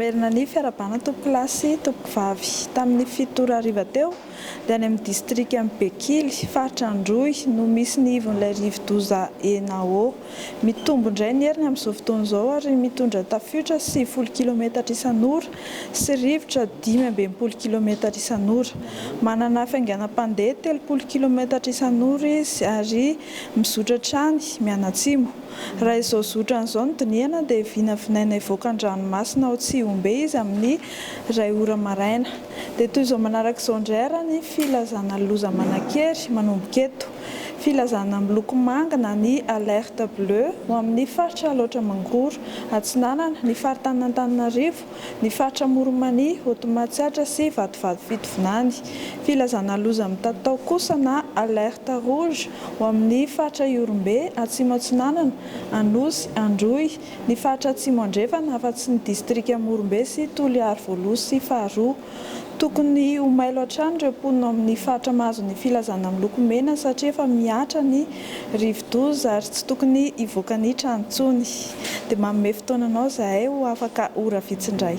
Mamerina ny fiarahabana tompokolahy sy tompokovavy. Tamin'ny 7 ora hariva teo dia any amin'ny distrikan'i Bekily, faritra Androy, no misy ny ivon'ilay rivodoza Enao. Mitombo indray ny heriny amin'izao fotoana izao ary mitondra tafiotra 90 kilometatra isan'ora sy rivotra 65 kilometatra isan'ora. Manana hafainganam-pandeha 30 kilometatra isan'ora izy ary mizotra hatrany mianatsimo. Raha izao zotrany izao no dinihana dia vinavinaina hivoaka an-dranomasina ao Tsihombe izy amin'ny iray ora maraina. Dia toy izao manaraka izao indray ary ny filazana loza manan-kery manomboka eto. Filazana miloko manga na ny alerte bleu ho amin'ny faritra Alaotra Mangoro Atsinanana, ny faritanin'Antananarivo, ny faritra Amoron'i Mania, Haute Matsiatra sy Vatovavy Fitovinany. Filazana loza mitatao kosa na alerte rouge ho amin'ny faritra Ihorombe, Atsimo Atsinanana, Anosy, Androy, ny faritra Atsimo Andrefana afa-tsy ny distrika Morombe sy Toliary voalohany sy faharoa. Tokony ho mailo hatrany ireo mponina ao amin'ny faritra mahazo ny filazana miloko mena satria efa mihatra ny rivodoza ary tsy tokony hivoaka ny trano intsony. Dia manome fotoana anao izahay ho afaka ora vitsy indray.